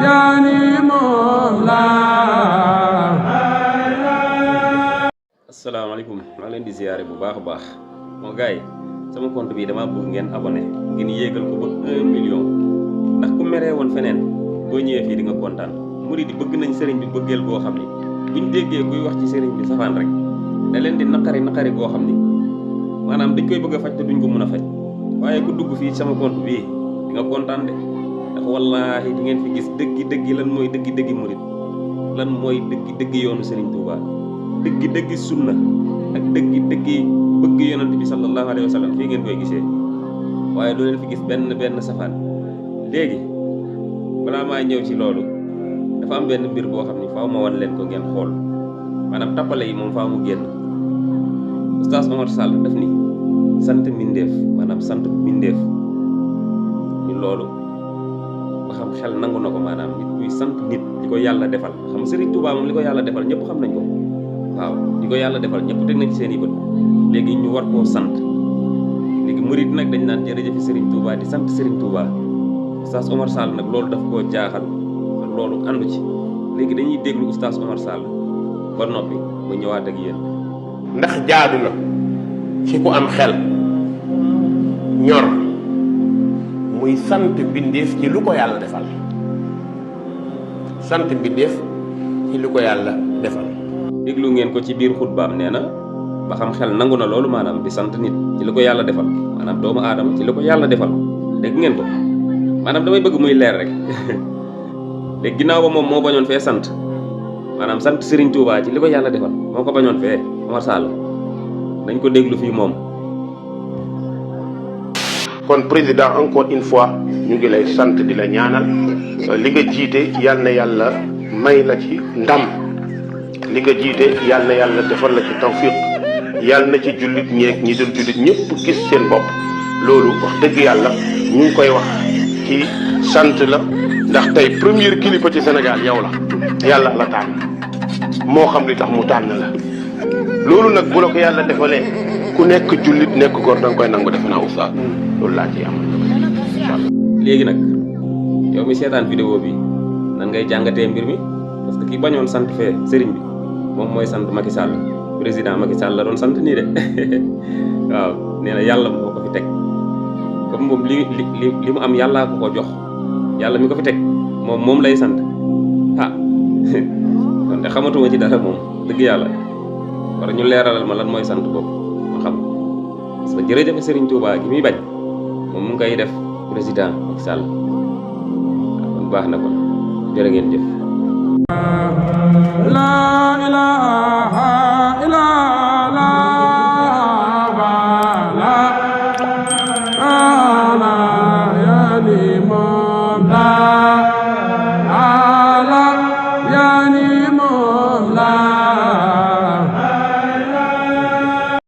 yaani moom laa. asalaamaaleykum maa ngi leen di ziyaare bu baax a baax moo gars yi sama compte bi dama bëgg ngeen abonné ngeen yéegal ko ba 1 million ndax ku meree woon feneen boo ñëwee fii di nga kontaan murid yi bëgg nañ sëriñ bi bëggeel goo xam ni buñ déggee kuy wax ci sëriñ bi safaan rek da leen di naqari goo xam ni maanaam dañ koy bëgg a faj te duñ ko mën a faj waaye ku dugg fii sama compte bii di nga kontaan de ndax wallaahi di ngeen fi gis dëggi lan mooy dëggi murid lan mooy dëggi yoonu sëriñ Touba dëggi sunna ak dëggi bëgg yonent bi sallallahu alayhi wa sallam fii ngeen koy gisee waaye doo leen fi gis benn safaan léegi balaa maa ñëw ci loolu dafa am benn mbir boo xam ni faaw ma wan leen ko ngeen xool maanaam tappale yi moom faaw mu génn Oustaz Omar Sall daf ni sant mbindeef maanaam sant mbindeef ni loolu ba xam xel nangu na ko maanaam nit kuy sant nit li ko yàlla defal xam Serigne Touba moom li ko yàlla defal ñëpp xam nañ ko waaw li ko yàlla defal ñëpp teg nañ ci seen i bët léegi ñu war koo sant léegi murid nag dañ naan jërëjëfi Serigne Touba di sant Serigne Touba Oustaz Omar Sall nag loolu daf koo jaaxal loolu àndu ci léegi dañuy déglu Oustaz Omar Sall ba noppi mu ñëwaat ak yéen. ndax jaadu na ci ku am xel ñor muy sant bindeef ci lu ko yàlla defal sant bindeef ci lu ko yàlla defal. déglu ngeen ko ci biir xutbaam nee na ba xam xel nangu na loolu maanaam di sant nit ci lu ko yàlla defal maanaam doomu aadama ci lu ko yàlla defal dégg ngeen ko maanaam damay bëgg muy leer rek léegi ginnaaw ba moom moo bañoon fee sant maanaam sant Serigne Touba ci li ko yàlla defal moo ko bañoon fee Omar Sall dañ ko déglu fii moom. kon président encore une fois ñu ngi lay sant di la ñaanal li nga jiite yal na yàlla may la ci ndam li nga jiite yal na yàlla defal la ci tawfiq yal na ci jullit ñeeg ñi dul jullit ñëpp gis seen bopp loolu wax dëgg yàlla ñu ngi koy wax ci sant la ndax tey premier kilifa ci Sénégal yow la yàlla la tànn moo xam li tax mu tànn la loolu nag bu la ko yàlla defalee ku nekk jullit nekk góor da nga koy nangu defe naa oustaz loolu laa ciy am incha allah. léegi nag yow mi seetaan vidéo bi nan ngay jàngatee mbir mi parce que ki bañoon sant fee sëriñ bi moom mooy sant Macky Sall président Macky Sall la doon sant nii de waaw nee na yàlla moo ko fi teg comme moom li mu am yàllaa ko jox yàlla mi ko fi teg moom lay sant ah kon de xamatuma ci dara moom dëgg yàlla war ñu leeralal ma lan mooy sant boobu ma xam parce que jërëjëf Serigne Touba gi muy bañ moom mu ngi koy def président Macky Sall kon baax na kon jërë ngeen jëf. La ilaha illa Allah, yaani moom laa.